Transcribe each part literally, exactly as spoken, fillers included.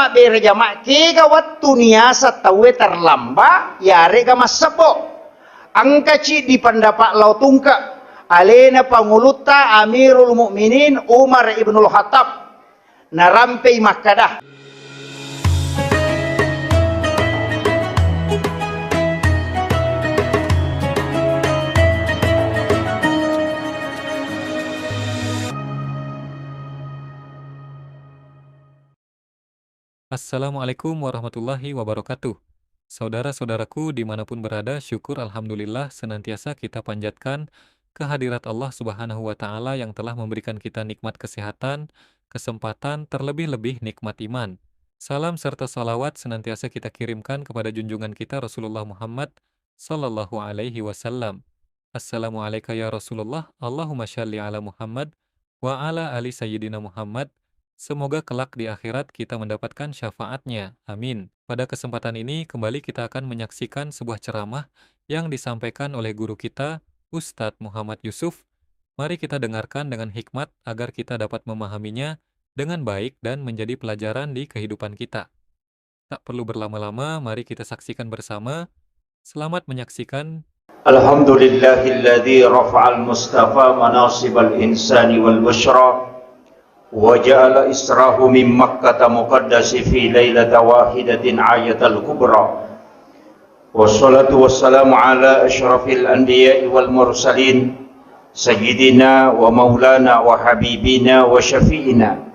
Mabbere jama, kega wettu niasa tauwe terlamba, yarega massebbo. Engkaci di pendapat lao tungke, alena pangulutta Amirul Mukminin Umar ibnul Khattab, narampei makkada. Assalamualaikum warahmatullahi wabarakatuh. Saudara-saudaraku dimanapun berada, syukur alhamdulillah senantiasa kita panjatkan kehadirat Allah Subhanahu wa Ta'ala yang telah memberikan kita nikmat kesehatan, kesempatan, terlebih-lebih nikmat iman. Salam serta salawat senantiasa kita kirimkan kepada junjungan kita Rasulullah Muhammad sallallahu alaihi wasallam. Assalamualaika ya Rasulullah, Allahumma shalli ala Muhammad wa ala ali Sayyidina Muhammad. Semoga kelak di akhirat kita mendapatkan syafaatnya. Amin. Pada kesempatan ini, kembali kita akan menyaksikan sebuah ceramah yang disampaikan oleh guru kita, Ustadz Muhammad Yusuf. Mari kita dengarkan dengan hikmat agar kita dapat memahaminya dengan baik dan menjadi pelajaran di kehidupan kita. Tak perlu berlama-lama, mari kita saksikan bersama. Selamat menyaksikan. Alhamdulillahilladzi rafa'al mustafa manasibal insani wal busyra wa ja'ala israhu min Makkata muqaddasi fi lailata wahidatin ayatal kubra. Wassalatu wassalamu ala asyrafil anbiya'i wal mursalin, sayyidina wa maulana wa habibina wa syafi'ina,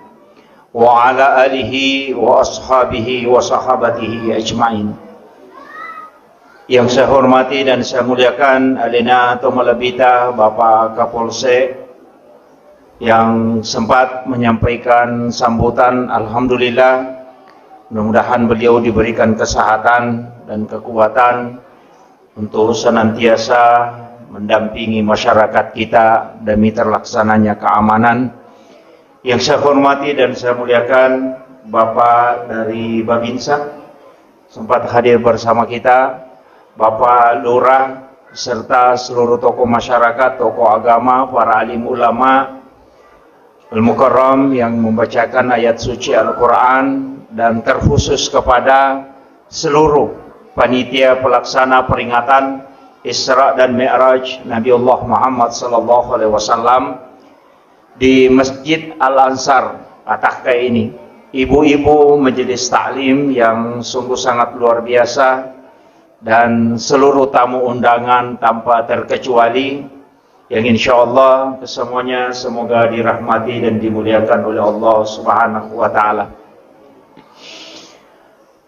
wa ala alihi wa ashabihi wa sahabatihi ajma'in. Yang saya hormati dan saya muliakan, alena to malebbita Bapak Kapolsek, yang sempat menyampaikan sambutan. Alhamdulillah, mudah-mudahan beliau diberikan kesehatan dan kekuatan untuk senantiasa mendampingi masyarakat kita demi terlaksananya keamanan. Yang saya hormati dan saya muliakan Bapak dari Babinsa, sempat hadir bersama kita, Bapak Lurah, serta seluruh tokoh masyarakat, tokoh agama, para alim ulama, Al-Mukarram yang membacakan ayat suci Al-Quran, dan terkhusus kepada seluruh panitia pelaksana peringatan Isra dan Mi'raj Nabiullah Muhammad sallallahu alaihi wasallam di Masjid Al-Ansar Atahka ini, ibu-ibu majelis taklim yang sungguh sangat luar biasa, dan seluruh tamu undangan tanpa terkecuali, yang insya Allah kesemuanya semoga dirahmati dan dimuliakan oleh Allah Subhanahu wa Ta'ala.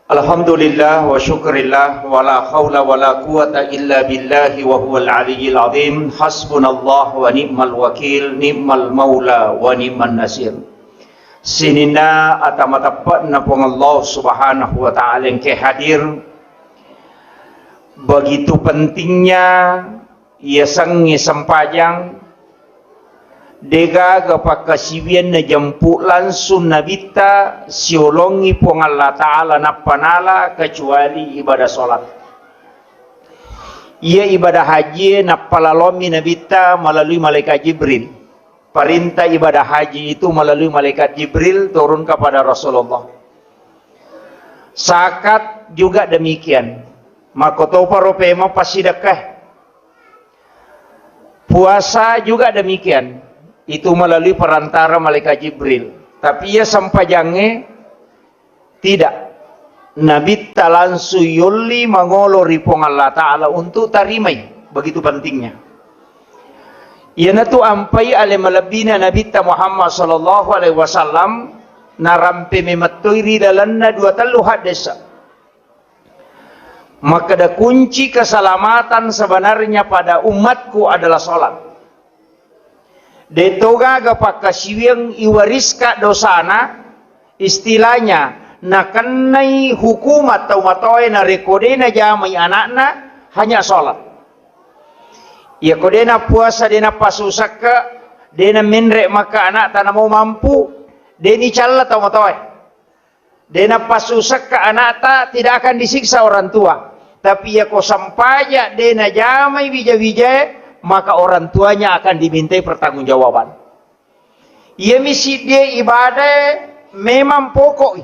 Alhamdulillah wa syukrillah, wa la haula wa la quwata illa billahi wa huwal aliyyil azim. Hasbunallah wa ni'mal wakil, ni'mal maula wa ni'man nasir. Sininna ata mateppe'na Puang Allah Subhanahu wa Ta'ala engke hadir, begitu pentingnya yasengnge sempajang, degaga pakkasiwianna jempu langsung Nabitta siolongi Puang Allah Ta'ala nappa nala kecuali ibadah salat. Iya ibadah hajie nappa lalommi Nabitta melalui malaikat Jibril. Perintah ibadah haji itu melalui malaikat Jibril turun kepada Rasulullah. Zakat juga demikian. Makkotoparo pemeng passidekka. Puasa juga demikian. Itu melalui perantara malaikat Jibril. Tapi iya sempajangnge tidak. Nabitta langsung yolli mangolo ri Puang Allah Ta'ala untuk tarimai. Begitu pentingnya. Iyanatu ampai ale malebbina Nabitta Muhammad sallallahu alaihi wasallam narampe memettoi ri lalenna dua tellu haddesa. Makkeda, kunci keselamatan sebenarnya pada umatku adalah salat. De to gaga pakkasiwiang iwariska dosana, istilahnya nakennai hukumat tau matoae narekko de najamai anakna, hanya salat. Iyako de nappuasa, de napassu sekka, de namenre makka anakta namo mampu, de nicalla tau matoae. De napassu sekka anakta, tidak akan disiksa orang tua. Tapi iyako sempaja de najamai wija-wijae, maka orang tuanya akan dimintai pertanggungjawaban. Iyami siddie ibadae memang pokok.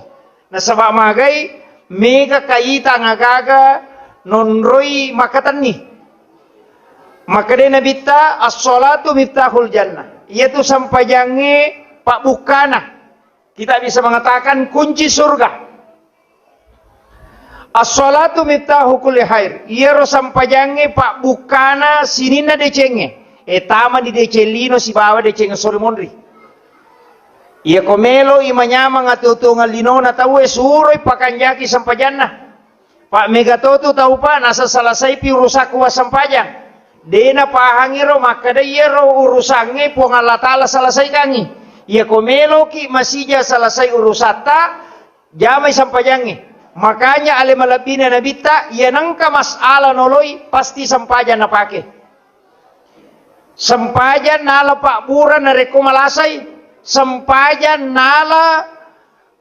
Nasaba magai mega kaitang agaga nonroi makatenni. Makkedai Nabitta, "As-sholatu miftahul jannah." Iyatu sempajangnge pabbukkana. Kita bisa mengatakan kunci surga. "As-sholatu miftahu kulli khair." Iyaro sempajangnge pabbukkana sininna decengnge. E, tama di deceng lino sibawa deceng sori monri. Iyako melo i manyameng atuo-tuongeng linona tauwe, suroi pakanjaki sempajanna. Pak, mega to tu tau, Pak, nasa selesaipi urusakku wassempajang. De napahangi ro makkeda iyaro urusangnge Puang Allah Ta'ala selesaikangi. Iyako meloki masija selesai urusatta, jamai sempajangnge. Makanya ale malebbina Nabitta, iya nengka masalah noloi, pasti sempajang napake. Sempajang nala pabbura narekko malasai, sempajang nala,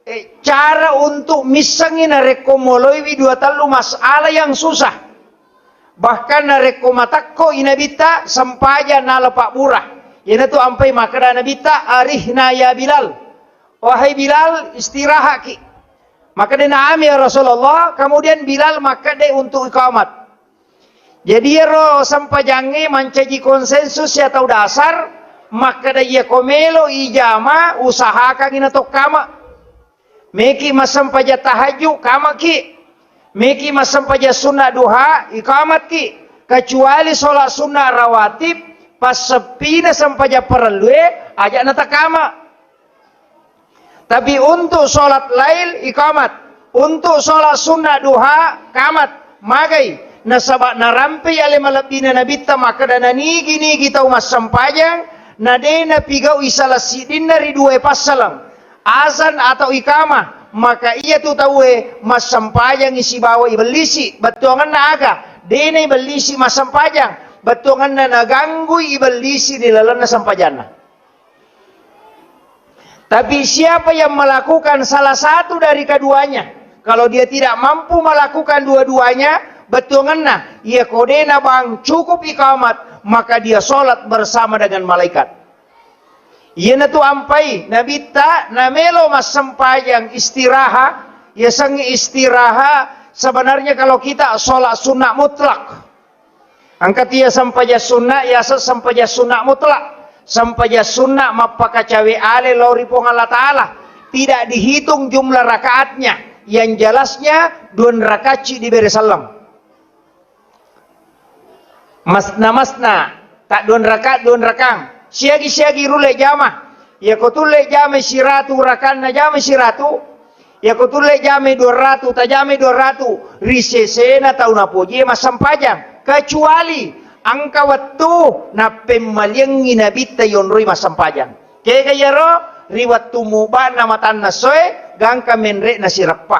eh, cara untuk missengngi narekko moloiwi dua tellu masalah yang susah. Bahkan narekko matekko i Nabitta, sempajang nala pabbura. Iyanatu ampai makkeda Nabitta, "Arihna ya Bilal." "Wahai Bilal, istirahaki." Makkeda, "Na'am ya Rasulullah." Kemudian Bilal makkeda untuk iqamat. Jadi iyaro sempajangnge mancaji konsensus ya tau dasar, makkeda iyako melo ijama, usahakangi natokkama. Meki massempajang tahajud, kamaki. Meki massempajang sunna duha, ikamatki. Kecuali sholat sunna rawatib, passeppina sempajang parellue, aja natakama. Tapi untuk sholat lail, ikamat. Untuk sholat sunna duha, kamat. Magai. Nasaba narampei ale malebbina Nabitta makkeda, nanigi-nigi tau massempajang, na de napigau'i salah siddinna ri duae passaleng, azan atau ikamah, maka iyatu tauwe massempajangi sibawa ibellisi. Bettuangenna aga? De naibellisi massempajang. Bettuangenna naganggui ibellisi ri lalenna sempajanna. Tapi siapa yang melakukan salah satu dari keduanya, kalau dia tidak mampu melakukan dua-duanya, bettuangenna, iya ko de nabang cukup ikamat, maka dia sholat bersama dengan malaikat. Iyanatu ampai Nabitta namelo massempajang istiraha, yasengnge istiraha, sebenarnya kalau kita sholat sunnah mutlak. Engka tia sempajang sunna, yaseng sempajang sunna mutlak. Sempajang sunna mappakacawe ale lao ri Puang Allah Ta'ala. Tidak dihitung jumlah rakaatnya. Yang jelasnya, dua rakatci dibere selleng. Masna-masna, tak dua rakaat, dua rakang. Siagi-siagi rulle jama. Yako tulle jama siratu rakanna, jama siratu. Yako tulle jamai dua ratu, tajamai dua ratu, ri sesena tau napojie massempajang, kecuali engka wettu nappemmaliangngi Nabitta yonroi massempajang. Kega iyaro? Ri wettu mubana matanna essoe, gangka menre'na sireppa.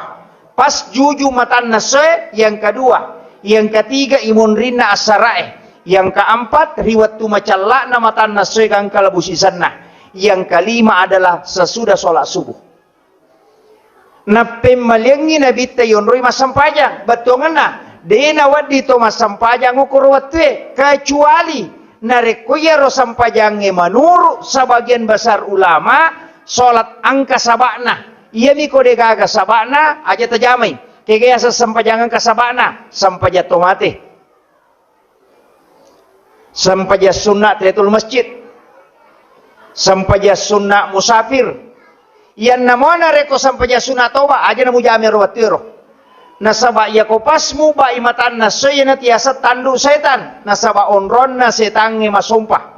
Pas juju matanna essoe, yang kedua, yang ketiga imonrinna assarae, yang keempat ri wettu macella'na matanna essoe gangka labu sisenna, yang kelima adalah sesudah sholat subuh. Nappemmaliangngi Nabitta yonroi massempajang. Bettuangenna, de nawedding to massempajang okoro wettue, kecuali narekko iyaro sempajangnge menurut sebagian besar ulama, sholat engka saba'na. Iyami ko degaga saba'na, aja tajamai. Kega yaseng sempajang engka saba'na? Sempajang to mate. Sempajang sunna tahiyatul masjid. Sempajang sunna musafir. Iyanna mo narekko sempajang sunna toba, aja namujamai ro wettuero. Nasaba iyako pas mubai matanna essoe, iyanatu yaseng tandu setan. Nasaba onronna setangnge masompa.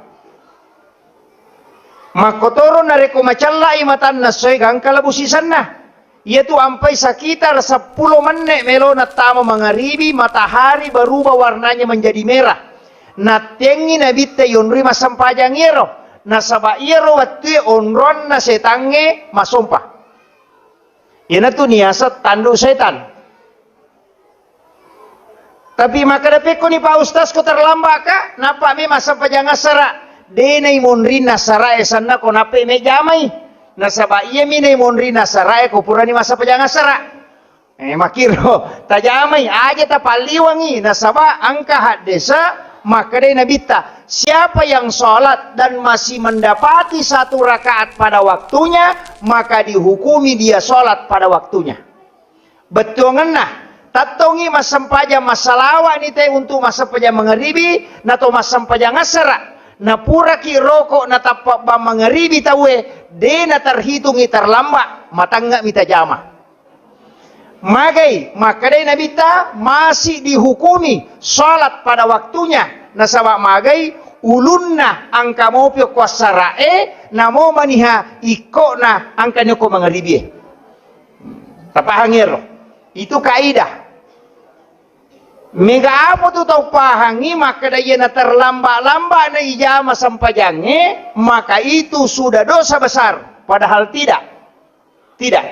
Makkotoro narekko macellai matanna essoe gangka labu sisenna. Iyatu ampai sekitar seppulo menne melona tama mangaribi, matahari berubah warnanya menjadi merah. Nattengngi Nabitta yonroi massempajang iyaro, nasaba iyaro wettue onronna setangnge masompa. Iyanatu niaseng tandu setan. Tapi makkeda, "Pekkoni Pak Ustaz, ko terlambat ka?" Nappa memang sempajang assara. De naimonrinna assarae sanna ko nappa mejamai. Nasaba iyami naimonrinna assarae ko purani massempajang assara. Eh, makkiro, tajamai, aja tapalliwangi, nasaba engka haddese makkedai Nabitta, Siapa yang sholat dan masih mendapati satu rakaat pada waktunya, maka dihukumi dia sholat pada waktunya. Bettuangenna, tattongi massempajang massalawa'ni te untuk massempajang mangaribi, nato massempajang assara, napuraki roko natappa bang mangaribi tauwe, de naterhitungi terlambat, matangnge'mi tajama. Magai, makkedai Nabitta, masih dihukumi sholat pada waktunya. Nasaba magai, ulunna angka mopi okko assara'e, namo maniha ikkona angka ni okko mangaribie. Tapahangi ero. Itu kaidah. Mega apa tu tau pahangi, makkeda iya naterlamba-lamba na ijama sempajangnge, maka itu sudah dosa besar. Padahal tidak. Tidak.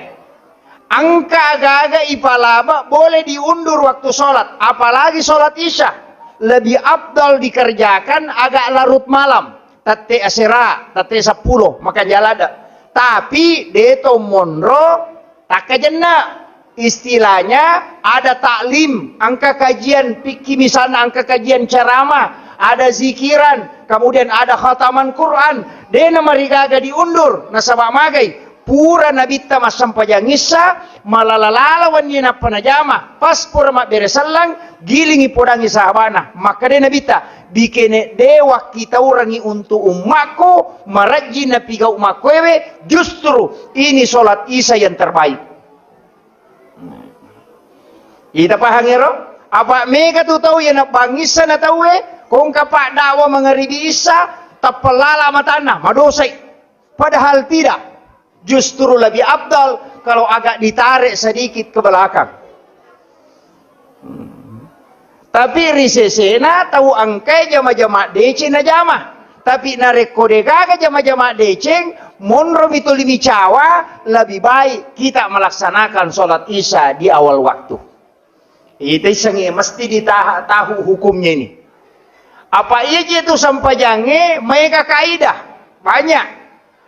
Engka aga-aga ipalaba boleh diundur waktu sholat, apalagi sholat isya. Lebih afdal dikerjakan agak larut malam, tette asera, tette seppulo, maka jalada. Tapi deto monro takkajenna. Istilahnya ada taklim, engka kajian fikih misalnya, engka kajian ceramah, ada zikiran, kemudian ada khataman Quran. Dena marigaga diundur, nasaba magai. Pura Nabitta massempajang issa, malala-lala wenni nappa najama. Pas pura mabbere sellang, gilingi podangi sahabana. Makkeda Nabitta, bikene de wakkitaurangi untuk ummakku, marajji napigau makkuewe, justru ini sholat isya yang terbaik. Ita pahang ero? Apa mega tu tau iya nabbangissa na tauwe, kongka pak dakwa mangaribi issa, tappellala matanna, madosai. Padahal tidak. Justru lebih afdal kalau agak ditarik sedikit ke belakang. Hmm. Tapi ri sesena tau engkae jama-jama deceng najama. Tapi narekko degaga jama-jama deceng, monromi tuli micawa, lebih baik kita melaksanakan sholat isya di awal waktu. Ita issengnge mesti ditaha-, tahu hukumnya ini. Apa iya je tu sempajangnge maega kaidah? Banyak.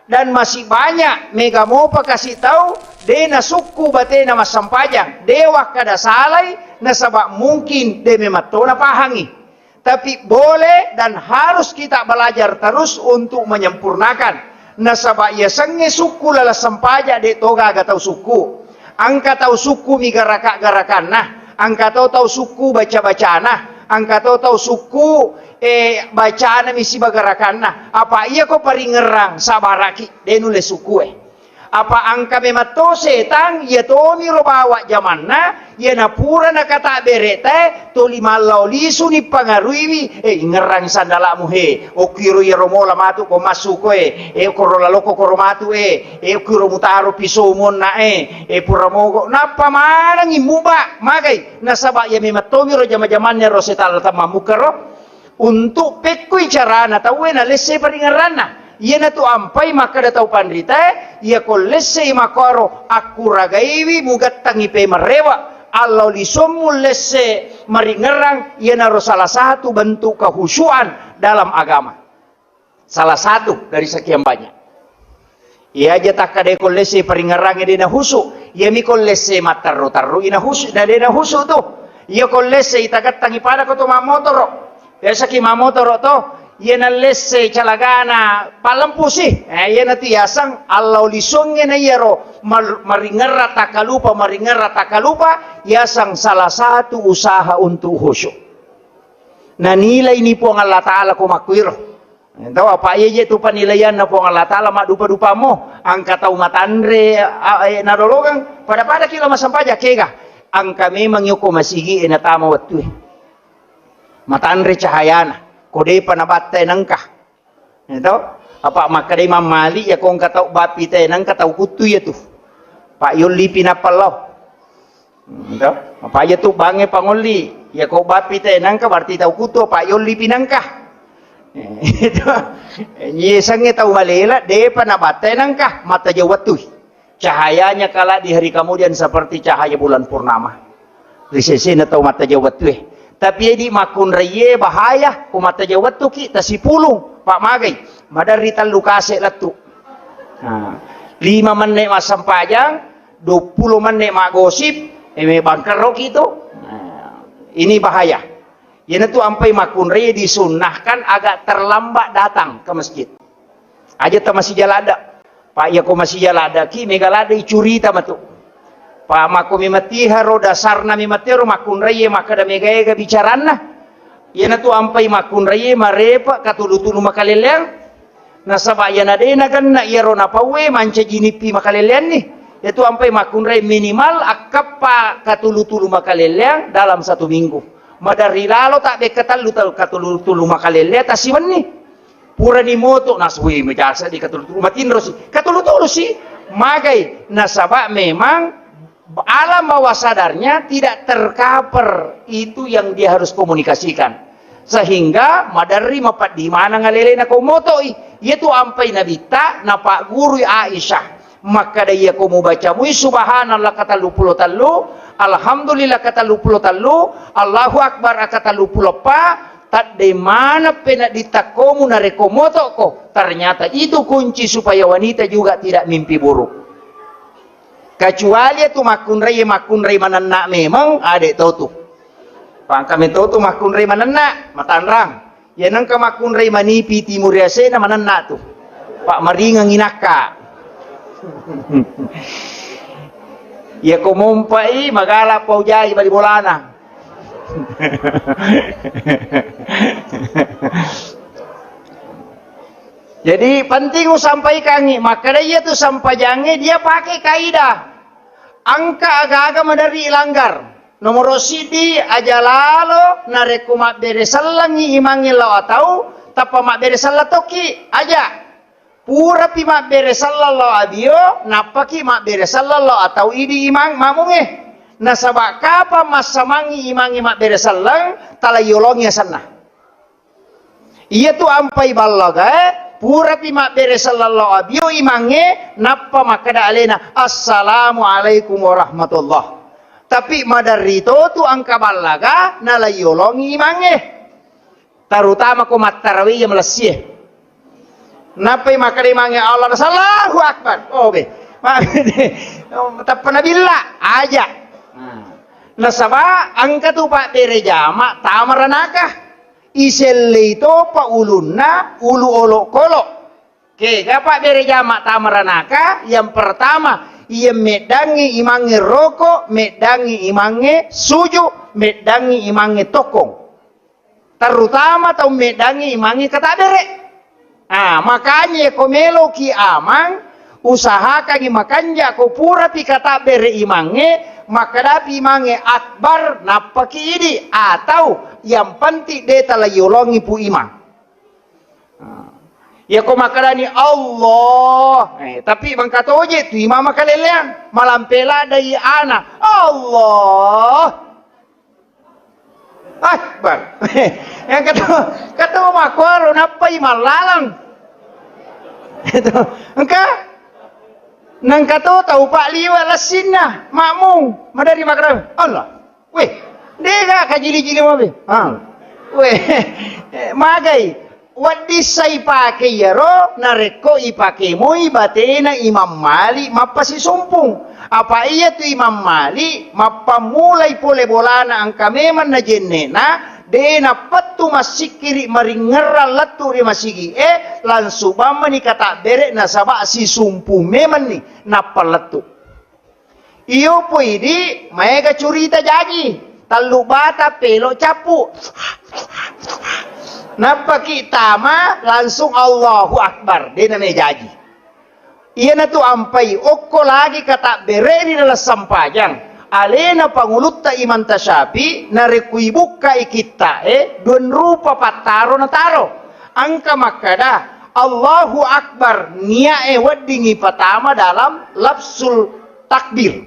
Dan masih banyak mega mopa kasi tau de nasukku batena massempajang, de wakkada salai, nasaba mungkin de mematto napahangi. Tapi boleh dan harus kita belajar terus untuk menyempurnakan. Nasaba yasengnge sukku laleng sempaja de to gaga tau sukku. Engka tau sukku mi garaka-garakanna, engka to tau sukku baca-bacana, engka to tau sukku, eh, bacana mi siba garakanna. Apa iya ko paringerrang sabaraki, de nulle sukku e. Apa engka memang to setang, iya tomiro bawa jamanna, iya napura nakata bereta, toli mallau lisuni pangaruiwi, eh, ingerrang sandalamu he, okkiro iyaro mola matu ko massu ko e, eh, koro laloko koro matu e, eh, okkiro mutaro piso monna e, eh, pura mogo, nappa manengi muba, magai, nasaba iya memang tomiro jama-jamanna ro setang temmammukkaro. Untuk pekkui carana tauwe nalesse paringerranna. Iyanatu ampai makkeda tau panritae, iyako lessei makkoro akkuragaiwi mugattangi pemerrewa, allau lisommu lesse maringerrang, iyanaro salah satu bentuk kehusyuan dalam agama. Salah satu dari sekian banyak. Iya aja takkadai ko lesse paringerrangnge de nahusu, iyami ko lesse matterru-terru i nahusu, na de nahusu tu. Iya ko lesse itagattangi pada ko to mammotoro. Biasa ki mammotoro to, iya nallesse calagana pallempusi. Eh, iya natu yasang allau lisongnge na iyaro mar-, maringerra takkalupa, maringerra takkalupa, yasang salah satu usaha untuk khusyuk. Nanilai ni Puang Allah Ta'ala ko makkuiro. Tau apa iya je tu penilaianna Puang Allah Ta'ala maddupa-dupamo, angka tau matanre, a, e, nadologang, pada-pada kilo massempajang kega, angka memang yoko masigi e natama wettue. Matanre cahayana, ko depa nabattai nengka. Ya tau? Apa makkedai Imam Malik, ya ko engka tau bappi te nengka tau kuttu ya tu. Pak yolli pi nappa lao. Hmm, to? Apa iya tu bangnge pangolli. Ya ko bappi te nengka berarti tau kutu apa yolli pi nengka. Itu. Nyesangnge tau malela, depa nabattai nengka, mata jauh wettui. Cahayanya kala di hari kemudian seperti cahaya bulan purnama. Ri sesena tau mata jauh wettue. Tapi edi makkunraiye bahaya, ko mata jauh wettuki, tasipulung, pak magai. Maderri tellu kase lettu. Nah, lima menit massempajang, dua puluh menit maggosip, eh, me bangkerroki tu. Nah, ini bahaya. Iyanatu ampai makkunrai disunnahkan agak terlambat datang ke masjid. Aja ta masija ladde. Pak, iya ko masija ladde ki, mega ladde icurita matu. Pak, makko mematiha ro dasarna mematiha ro makkunrai makkeda mega-ega bicaranna. Iyanatu ampai makkunrai marepe katulu-tulu makaleleang. Nasaba iyana de nagenna iyaro napauwe mancaji nippi makaleleanni. Iyatu ampai makkunrai minimal akkappa katulu-tulu makaleleang dalam satu minggu. Maderri lalo tabbe katellu tau katulu-tulu makaleleang tasiwenni. Purani moto nasui majasa di katulu-tulu matinro si. Katulu-tulu si. Magai nasaba memang alam bawah sadarnya tidak tercover itu yang dia harus komunikasikan. Sehingga maderri mapaddi maneng alelena ko motoi. Iyatu ampai nabitta napaggurui Aisyah. Makkeda iya ko mubaca mui subhanallah katelluppulo tellu, alhamdulillah katelluppulo tellu, Allahu Akbar katelluppulo eppa, tadde maneng peneddi takkomu narekko motoko. Ternyata itu kunci supaya wanita juga tidak mimpi buruk. Kecuali itu makkunrai, makkunrai manenna memang ade to tu. Pangka meto tu makkunrai manenna, matanrang. Ya nengka makkunrai manipi timur yasena manenna tu. Pak maringeng inakka. Ya ko mompai magala paujai bali bolana. Jadi penting usampaikangi, makkeda iya tu sampajangnge dia pakai kaidah. Engka aga-aga maderri ilanggar. Nomoro siddi, aja lalo narekko mabbere sellengngi imangnge lao atau tappa mabbere selleng tokki, aja. Purapi mabbere selleng lao abio, nappaki mabbere selleng lao atau idi imang mamungnge. Nasaba kapang massamangngi imangnge mabbere selleng, tala yolongi asenna. Iyatu ampai ballagae, purapi mabbere selleng lao abio imangnge, nappa makkeda alena, "Assalamualaikum warahmatullah." Tapi maderri to tu engka ballaga, nala yolongi imangnge. Terutama ko mattarawe iya malessie. Nappai makkeda imangnge Allah, Allahu Akbar. Oh, be. Ma-, tappa nabilla, aja. Nah. Nasaba engka tu pabbere jama tama ranaka. Isellei topa ulunna ulu olokolo. Kega pabbere jama tama ranaka? Yang pertama, iya meddangngi imangnge roko, meddangngi imangnge suju, meddangngi imangnge tokkong. Terutama tau meddangngi imangnge katabbere. Ah, makanya ko meloki amang, usahakangi makanja ko purapi katabbere imangnge, makkadapi imangnge akbar, nappaki idi, atau yang penting de tala yolongi pu imang. Ah. Iya ko makkedani Allah, eh, tapi bangka toje tu imang makaleleang, malampe ladai ana, Allah. Akbar. Yang ketemu, ketemu makkuaro nappai mallalang. Itu. Engka? Nengka to tau pak liwa lessinna, makmum, madari makkeda, Allah. Weh, dega kajili-jili mabe. Ah. Weh, magai. Wedding sa ipake iyaro narekko ipake moi batena Imam Malik mappasisumpung. Apa iyatu Imam Malik mappammulai pole bolana engka memang najenne'na, de nappettu massikkiri maringngerrang lettu ri masigi'e, langsung bammani katabbere nasaba sisumpung memanni nappa lettu. Iyo poidi maega curita jaji, tellu bata pelo cappu. Nappaki tama langsung Allahu Akbar, de name jaji. Iyanatu ampai okko lagi katabbere ri dalam sempajang. Alena pangulutta Imam Tasyafi narekko ibukkai kitta'e, dua rupa pattaro nataro. Engka makkada, Allahu Akbar, nia'e weddingi patama dalam lafzul takbir.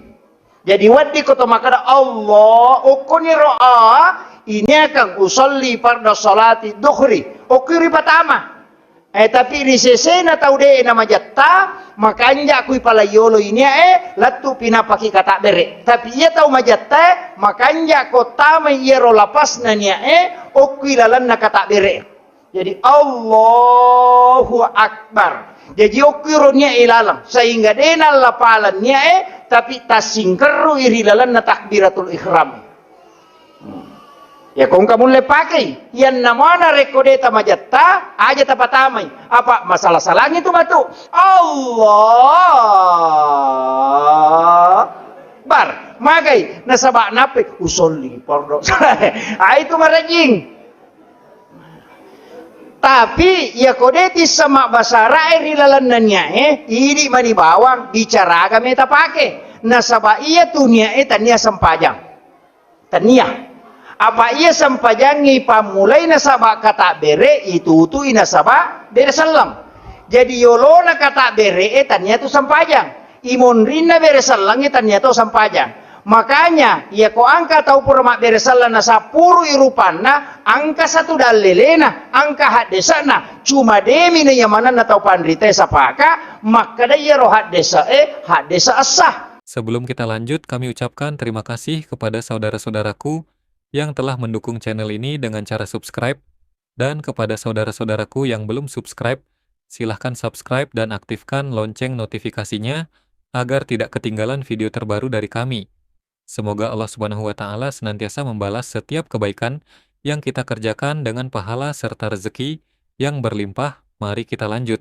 Jadi wedding ko to makkada, Allah, okkoniro a, ini akan usolli farda salati duhri. Okkoi ripatama. Eh, tapi ri sesena tau de na majatta, makanja kui pala yolo ini, eh, lettu pinapaki katabbere. Tapi iya tau majatta, eh, makanja ko tamai iyaro lapasna nia, eh, okkoi lalenna katabbere. Jadi, Allahu Akbar. Jadi, okkuiro niae laleng. Sehingga de nallapaleng niae, tapi tassingkerrui ri lalenna takbiratul ihram. Hmm. Yako engka mulle pakei, iyanna mana rekko de tamajetta, aja tapatamai. Apa masala-salangi tu matu. Allah Akbar. Magai, nasaba nappai, usolli fardu. Ah, itu marejing. Tapi, yako de tissa mabbasarae ri lalenna niae, idi mani bawang, bicara aga meta pake. Nasaba iya tu niae tania sempajang. Tania. Apa iya sempajangngi pammulai nasaba kata bere, itutui nasaba bere selleng. Jadi yolona kata bere e tania tu sempajang. Imonrinna bere sellengnge tania to sempajang. Makanya, iya ko angka tau pura mabbere selleng nasappurui rupanna, angka satu dallelena, angka haddese'na, cuma demi na iya manenna tau panritae sapaka, makkeda iyaro haddese e, haddese essa. Sebelum kita lanjut, kami ucapkan terima kasih kepada saudara-saudaraku yang telah mendukung channel ini dengan cara subscribe, dan kepada saudara-saudaraku yang belum subscribe, silahkan subscribe dan aktifkan lonceng notifikasinya agar tidak ketinggalan video terbaru dari kami. Semoga Allah Subhanahu wa Ta'ala senantiasa membalas setiap kebaikan yang kita kerjakan dengan pahala serta rezeki yang berlimpah. Mari kita lanjut.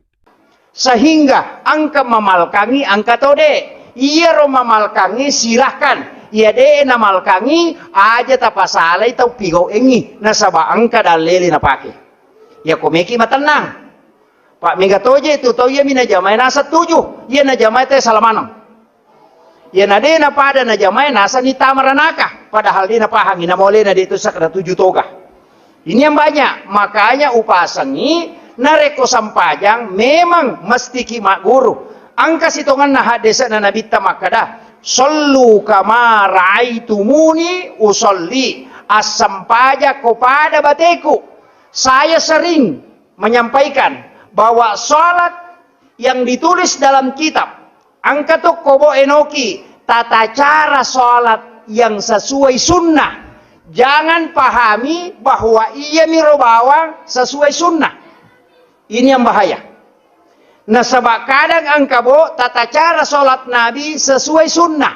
Sehingga engka mamalkangi, engka to de. Iyaro mamalkangi, silahkan. Iya de namalkangi, aja tapasalai tau pigau'engngi, nasaba engka dallele napake. Iya ko meki matennang. Pak, mega toje tu tau iyami najamae naseng tuju, iya najamae te sala maneng. Iyana de napada najamae, nasenni tama ranaka, padahal de napahangi, namolena de tu sakra tuju toga. Ini yang banyak, makanya upasengi narekko sempajang memang mestiki magguru. Engka sitongenna haddese'na Nabitta makkeda, "Sallu kama raaitumuni usalli." Assempajang ko pada bateku. Saya sering menyampaikan bahwa salat yang ditulis dalam kitab, engka tokko bo enoki tata cara salat yang sesuai sunnah. Jangan pahami bahwa iyamiro bawang sesuai sunnah. Ini yang bahaya. Nasaba kadang engka bo tata cara salat Nabi sesuai sunnah.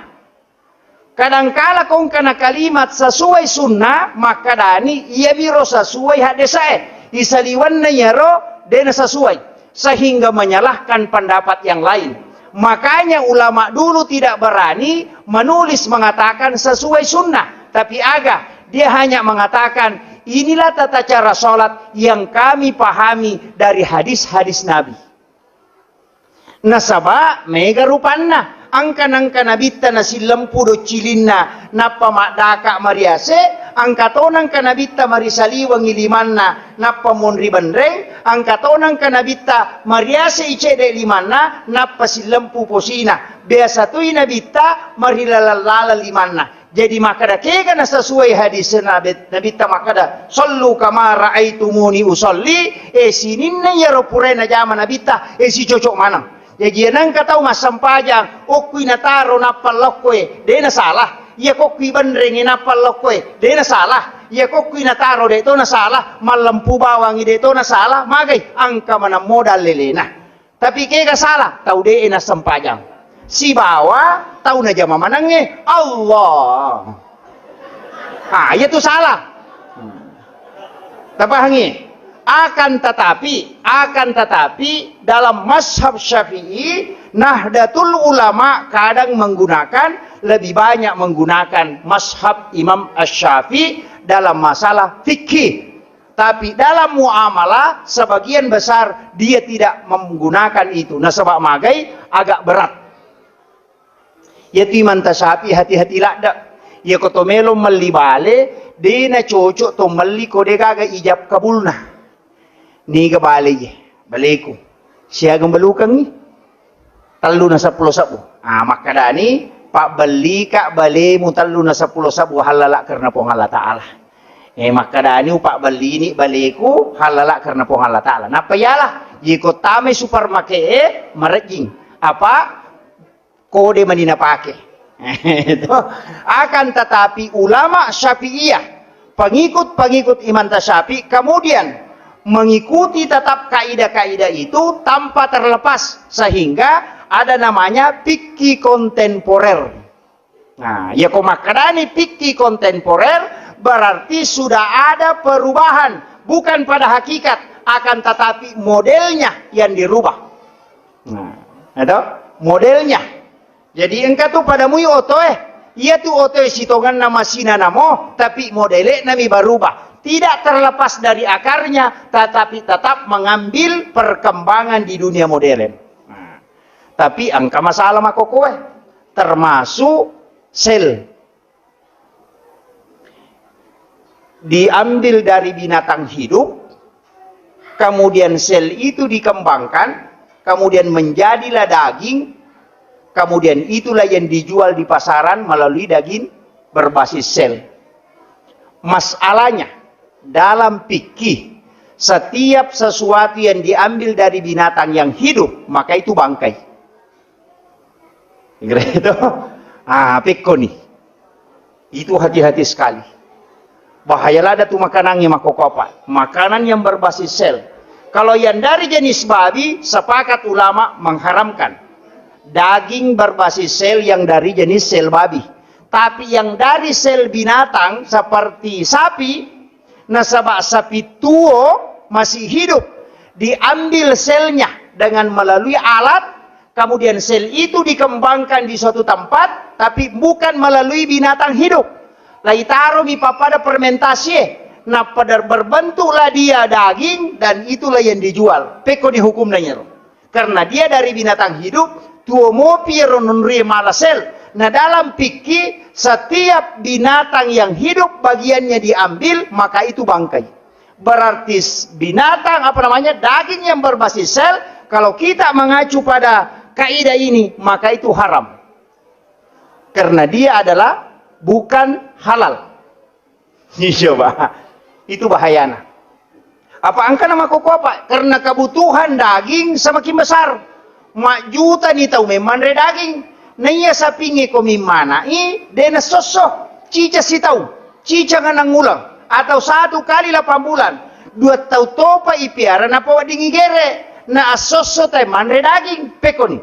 Kadangkala ko engkana kalimat sesuai sunnah, makkadani iyamiro sesuai haddese'e. Isaliwenna iyaro de nasesuai, sehingga menyalahkan pendapat yang lain. Makanya ulama dulu tidak berani menulis mengatakan sesuai sunnah, tapi aga, dia hanya mengatakan, "Inilah tata cara salat yang kami pahami dari hadis-hadis Nabi." Nasaba mega rupanna, engka nengka Nabitta nasillempu doccilinna, nappa maddaka mariase, engka to nengka Nabitta marisaliwengi limanna, nappa monri benreng, engka to nengka Nabitta mariase i cedde limanna, nappa sillempu posina. Biasa toi Nabitta marilaleng-laleng limanna. Jadi makkeda kega nasesuai hadis Nabi, Nabitta makkeda, "Sallu kama raaitumuni usalli." Eh, sininna iyaro purae najama Nabitta, eh, sicocok maneng. Jaji iya nengka tau massempajang, okkui nataro nappa lokkoe, de nasalah. Iya kokkui benrengngi nappa lokkoe, de nasalah. Iya kokkui nataro de to nasalah, mallempu bawangngi de to nasalah, magai engka maneng modal lelena. Tapi kega salah? Tau de'e nassempajang. Sibawa tau najama manengnge Allah. Ah, iya tu salah. Tapahangi? Akan tetapi, akan tetapi dalam mazhab Syafi'i, Nahdlatul Ulama kadang menggunakan, lebih banyak menggunakan mazhab Imam Asy-Syafi'i dalam masalah fikih. Tapi dalam muamalah, sebagian besar dia tidak menggunakan itu. Nasaba magai agak berat. Iyatu Imanta Syafi'i hati-hati ladde. Iya ko to melo melli bale, de nacocok to melli ko de gaga ijab kabulna. Niga bale ye, baleku. Siaga melukangngi? Tellu na seppulo sebbu. Ah, makkadani, pabbellika balemu tellu na seppulo sebbu hallala karena Puang Allah Ta'ala. Eh, makkadani, upabbellini baleku hallala karena Puang Allah Ta'ala. Nappa iyalah, iko tamai supermarket e, marejjing. Apa? Kode mani napake. Itu. Akan tetapi ulama Syafi'iyah, pengikut-pengikut Imam Syafi'i, kemudian mengikuti tetap kaidah-kaidah itu tanpa terlepas, sehingga ada namanya fikih kontemporer. Nah, ya ko makkadani fikih kontemporer, Berarti sudah ada perubahan, bukan pada hakikat, akan tetapi modelnya yang dirubah. Nah, itu modelnya. Jadi engka tu pada mui otoe, iya tu otoe sitongenna masina namo, tapi modele nami berubah. Tidak terlepas dari akarnya, tetapi tetap mengambil perkembangan di dunia modern. Nah, tapi engka masalah makokoe, termasuk sel. Diambil dari binatang hidup, kemudian sel itu dikembangkan, kemudian menjadilah daging, kemudian itulah yang dijual di pasaran melalui daging berbasis sel. Masalahnya, dalam fikih, setiap sesuatu yang diambil dari binatang yang hidup, maka itu bangkai. Kira itu. Ah, pekko nih. Itu hati-hati sekali. Bahaya lada tu makanannya makokopa. Makanan yang berbasis sel. Kalau yang dari jenis babi, sepakat ulama mengharamkan. Daging berbasis sel yang dari jenis sel babi. Tapi yang dari sel binatang seperti sapi, nasaba sapi tuo masih hidup, diambil selnya dengan melalui alat, kemudian sel itu dikembangkan di suatu tempat, tapi bukan melalui binatang hidup. Laitaromi pappada fermentasi, eh. Nah, pada berbentuklah dia daging, dan itulah yang dijual. Pekko ni hukum nanyaro. Karena dia dari binatang hidup, tuo mopi ro nonrie mala sel. Nah, dalam fikih, setiap binatang yang hidup bagiannya diambil, maka itu bangkai. Berarti s-, binatang, apa namanya, daging yang berbasis sel, kalau kita mengacu pada kaidah ini, maka itu haram. Karena dia adalah bukan halal. Iya, Pak. Itu bahayana. Apa engkana makkokkoe, Pak? Karena kebutuhan daging semakin besar. Majjutani tau memmanre daging. Naiya sapingnge ko mimmanai, de' nassosso. Cica sitau, cica nganang uleng, atau satu kali lapan bulan. Dua tau topa ipiara napaweddingi gere. Na assosso tai manre daging. Pekkoni.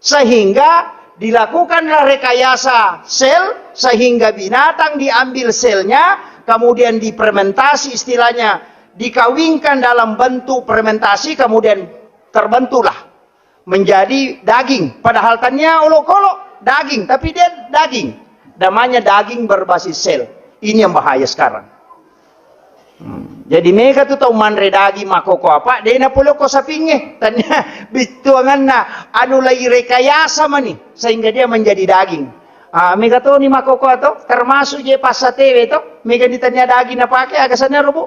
Sehingga dilakukanlah rekayasa sel, sehingga binatang diambil selnya, kemudian difermentasi, istilahnya dikawinkan dalam bentuk fermentasi, kemudian terbentuklah menjadi daging. Padahal tania olokolo daging, tapi dia daging. Namanya daging berbasis sel. Ini yang bahaya sekarang. Hmm. Jadi mega tu tau manre daging makkokkoe, apa, de' napolokko sapingnge. Tania bittuanganna anu lai rekayasa mani sehingga dia menjadi daging. Ah, mega toni makkokkoe to, termasuk je passatewe to, mega ni tania daging napake, aga sanna ro, Bu?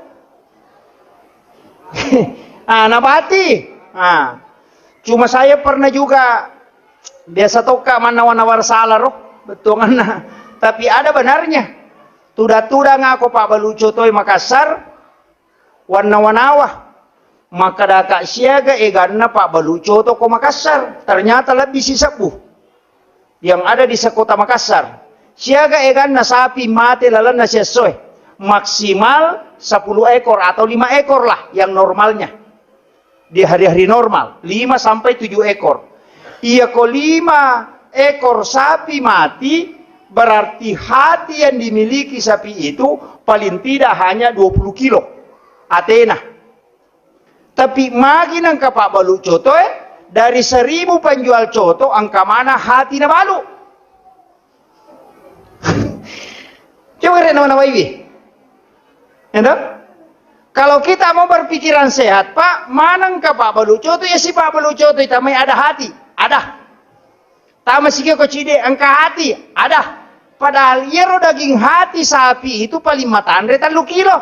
Ah, nabati. Ah. Cuma saya pernah juga, biasa tokka mannawa-nawa salah ro, bettuanganna. Tapi ada benarnya. Tudang-tudang ako pabbalu cotoi Makassar, wannawa-nawa. Makkadaka siaga eganna pabbalu coto ko Makassar. Ternyata lebih sisebbu yang ada di sekota Makassar. Siaga eganna sapi mate lalenna siessoe. Maksimal sepuluh ekor atau lima ekor lah yang normalnya. Di hari-hari normal, lima sampai tujuh ekor. Iya ko lima ekor sapi mati, berarti hati yang dimiliki sapi itu paling tidak hanya dua puluh kilo atena. Tapi magi nengka pabbalu coto, eh, dari seribu penjual coto, engka mana hati nabalu. Coba re nawa-nawaiwi. Endo? Kalau kita mau berpikiran sehat, Pak, manengka pabbalu coto, ya si pabbalu coto itamai ada hati. Ada. Tama sikio ko cide, engka hati. Ada. Padahal iyaro daging hati sapi itu paling matanre tellu kilo.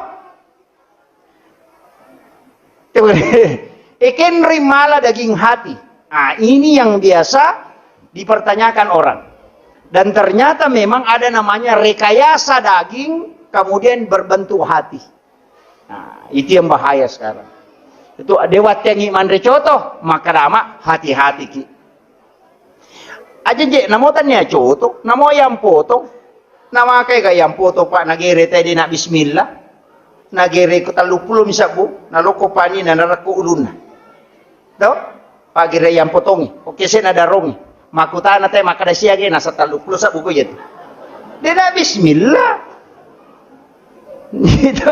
Ekenri mala daging hati. Nah, ini yang biasa dipertanyakan orang. Dan ternyata memang ada namanya rekayasa daging, kemudian berbentuk hati. Nah, itu yang bahaya sekarang. Itu de' wattengngi manre coto, maka dama hati-hati ki. Aja je, namo tania coto, namo yang potong. Namakai ga yang potong, Pak, nagere tadi nak bismillah. Nagere ko tellu puluh misabbu, naloko pani na narekko ulunna. To? Pagere yang potongi. Oke, saya nadarongi. Makutana te makkada siage nasa tellu puluh sabbu ko jatu. De' nak bismillah. Gitu.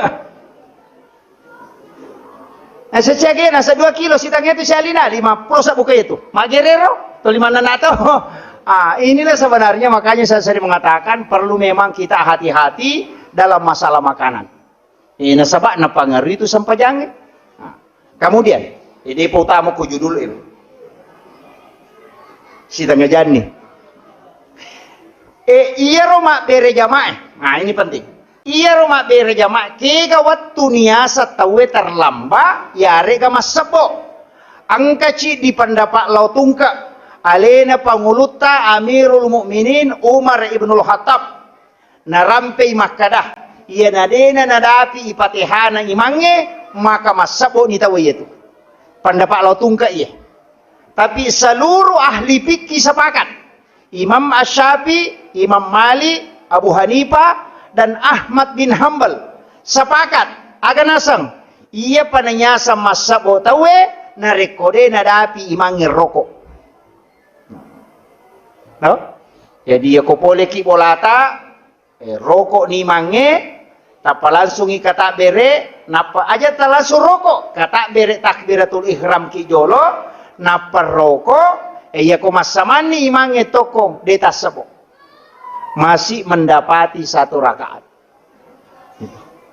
Nah, seciage nasa dua kilo sitangnge tu sialina, lima puluh sabbu ke itu. Magerero, to lima nana to. Ah, inilah sebenarnya makanya saya sering mengatakan perlu memang kita hati-hati dalam masalah makanan. Eh, nasaba napangaruhi itu sempajangnge. Nah, kemudian, eh, depa utama ko judul itu. Sitangnga janni. Eh, iyaro mabbere jamaah. Nah, ini penting. Iyaro mabbere jamaah, kega wettu niasa tauwe terlamba, yarega massebbo. Engkaci di pendapat lao tungke, alena pangulutta Amirul Mukminin Umar ibnul Khattab. Narampei makkada, iyana dena nadapi ipatehana imangnge, maka massebbo ni tauwe iyatu. Pendapat lao tungke iye. Tapi seluruh ahli fikih sepakat. Imam Asy-Syafi'i, Imam Malik, Abu Hanifah, dan Ahmad bin Hambal sepakat. Aga naseng, iya pananyaseng massebbo tauwe narekko de nadapi imangnge roko. No? Jadi, yako poleki bolata, eh, roko ni mange, tappa langsungi katabbere, nappa aja talangsung roko, katabbere takbiratul ihram ki jolo, nappa roko, eh, yako massamanni imangnge tokko, de tassebo. Masih mendapati satu rakaat.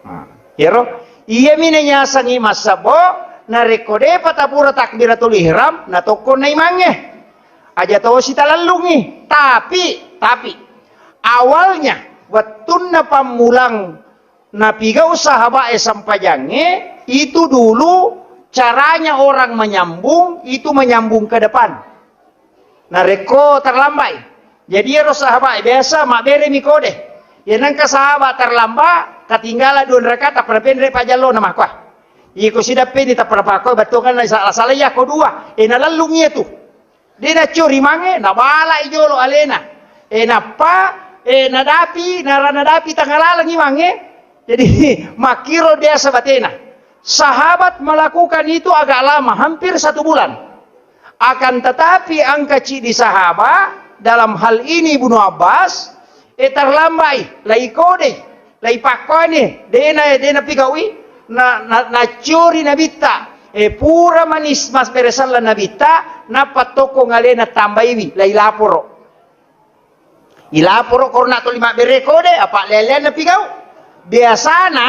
Nah, iyaro, iyami nanyasangi massebo, narekko depa tapura takbiratul ihram, natokko na imangnge. Aja tosi talellungi. Tapi, tapi, awalnya, wettunna pammulang napigau sahabae sempajangnge, itu dulu caranya orang menyambung, itu menyambung ke depan. Narekko terlambai. Jadi ero sahabae biasa mabberemi kode. Ya nengka sahabat terlambat, katinggala dua rakaat, tappa napenre pajallona makua. Iko sidappeni tappa napakko, bettuanna sala-sala iya ko dua. E nalellung iya tu. De naccuri mange, nabalai jolo alena. E nappa, e nadapi, nara nadapi tangalalengi mange. Jadi makkiro biasa batena. Sahabat melakukan itu agak lama, hampir satu bulan. Akan tetapi engka cidi sahabat, dalam hal ini Ibnu Abbas, e terlambai, lai kodei, lai pakkoni, dena, dena pigaui, na, na, naccuri nabitta, e pura manis mas beresalla nabitta, nappa tokko ngalena tambaiwi, lai laporo. Ilaporo korona tuli mabbere kode, apa lelean napigau. Biasana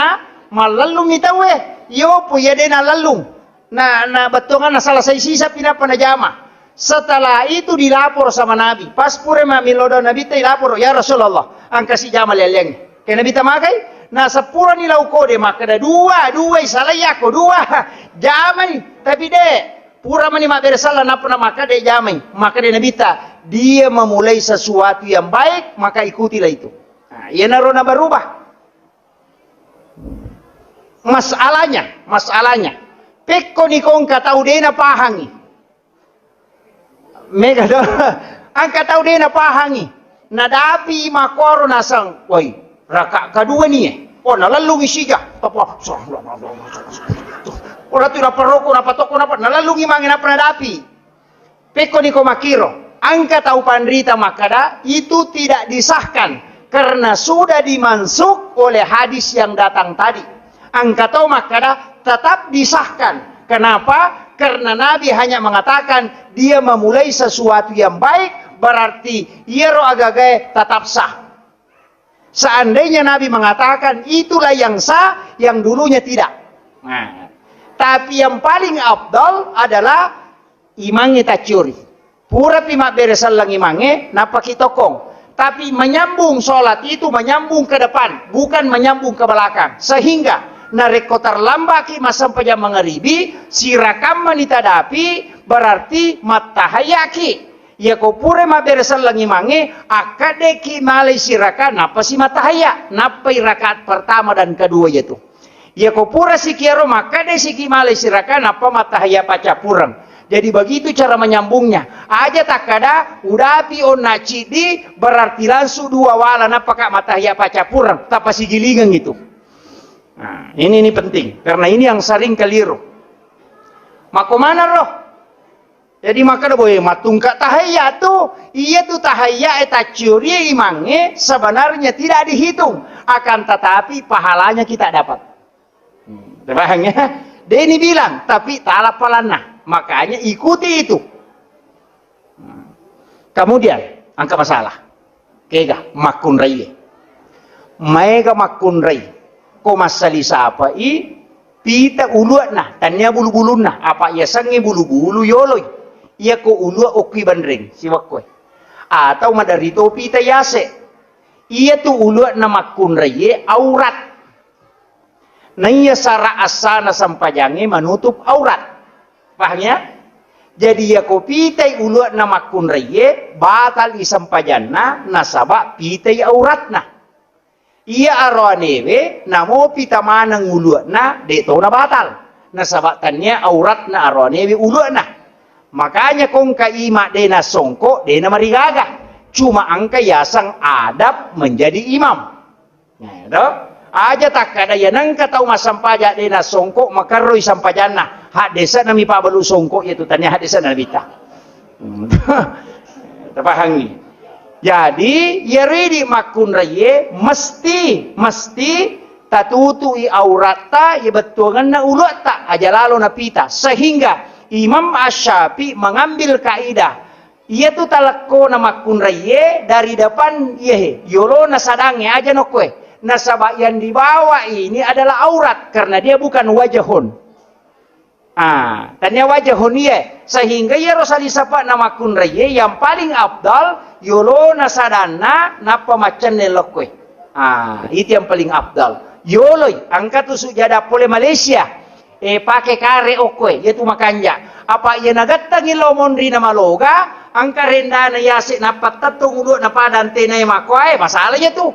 mallellungi tauwe, yopo iya de nalellung. Na, na bettuanna salasai sisa pinappa najama. Setelah itu dilapor sama Nabi. Pas pura mamilodong Nabi ta ilapor, "Ya Rasulullah, engka si jama leleang." Ke Nabi ta magai, na sepurani lau kode makkeda dua, dua isalai ako dua. Jamai, tapi de. Pura mani mabbere sala nappa na makkeda jamai. Makkeda Nabi ta, "Dia memulai sesuatu yang baik, maka ikutilah itu." Nah, iyanaro na berubah. Masalahnya, masalahnya, pekko ni ko engka tau de napahangi. Mega do, engka tau de napahangi. Nadapi makoro nasang, woi, raka kedua ni e. Oh, nalellungi sija. Apa? Ora tu napa roko, napa toko, napa? Nalellungi mange napa nadapi. Pekko ni ko makkiro, engka tau panrita makkada, itu tidak disahkan karena sudah dimansukh oleh hadis yang datang tadi. Engka tau makkada, tetap disahkan. Kenapa? Karena Nabi hanya mengatakan dia memulai sesuatu yang baik, berarti iyaro agagae tetap sah. Seandainya Nabi mengatakan itulah yang sah, yang dulunya tidak. Nah, tapi yang paling afdal adalah imangnge tacciori. Purapi mabbere selleng imangnge, nappaki tokkong. Tapi menyambung sholat itu menyambung ke depan, bukan menyambung ke belakang. Sehingga narekko terlambaki massempajang mangaribi, sirakammani tadapi, berarti mattahayaki. Iyako pura mabbere selleng imangnge, akkaddeki malai siraka, nappa si matahaya, nappai rakaat pertama dan kedua yatu. Iyako pura sikiaro makkadde siki malai siraka, nappa matahaya paccappureng. Jadi begitu cara menyambungnya. Aja takkada, udapi onna ciddi, berarti langsung dua wala, nappaka matahaya paccappureng, tappa sigilingeng itu. Nah, ini, ini penting, karena ini yang sering keliru. Mako mana roh? Jadi makkeda boe mattungka tahayya tu, iya tu tahayya e tacciori imangnge sebenarnya tidak dihitung, akan tetapi pahalanya kita dapat. Hmm, paham ya? Deni bilang, tapi tala palanna. Makanya ikuti itu. Hmm. Kemudian, angka masalah. Kega makkunraie. Maega makkunrai. Ko massali sapai pita ulu'na, tania bulu-bulunna. Apa yasengnge bulu-bulu yoloi. Iya ko ulu'a okkui banreng, siwakkoe. Atau maderri to pita yase. Iya tu ulu'na makkunraie aurat. Naiya sara assana sempajangnge manutup aurat. Paham ya? Jadi yako pitai ulu'na makkunraie, batal i sempajanna, nasaba pitai auratna. Iya aroanewe, namo pita maneng ulu'na, de tona batal. Nasaba tania auratna aroanewe ulu'na. Makanya kongka ima de nasongko, de namarigaga. Cuma angka yasang adab menjadi imam. Nah, to? Aja takkada iya nengka tau massempajang de nasongko, makerroi sempajanna. Haddese'na mi pabalu songko iya tu, tania haddese'na nabitta. Hmm. Tapahangi. Jadi, iya ridi makkunraie mesti, mesti tatutui auratta, iya bettuangenna uluatta, aja lalo napita. Sehingga Imam Asy-Syafi'i mengambil kaidah Iyatu talekkona makkunraié dari depan, iyahe, yolona sadangnge aja nokkoe. Nasaba yang dibawa ini adalah aurat, karena dia bukan wajahun. Ah, tania wajahun iye. Sehingga iyaro salisapa'na makkunraié yang paling afdal, yolona sadanna, nappa maccenne lokkoe. Ah, itu yang paling afdal. Yoloi, engka tu sujada pole Malaysia. Eh, pake kare okkoe, iyatu makanja. Apa iya nagattangi lo monri na maloga, engka rendana yase nappa tettong ulu'na pada antenae makkoae, masalah iyatu.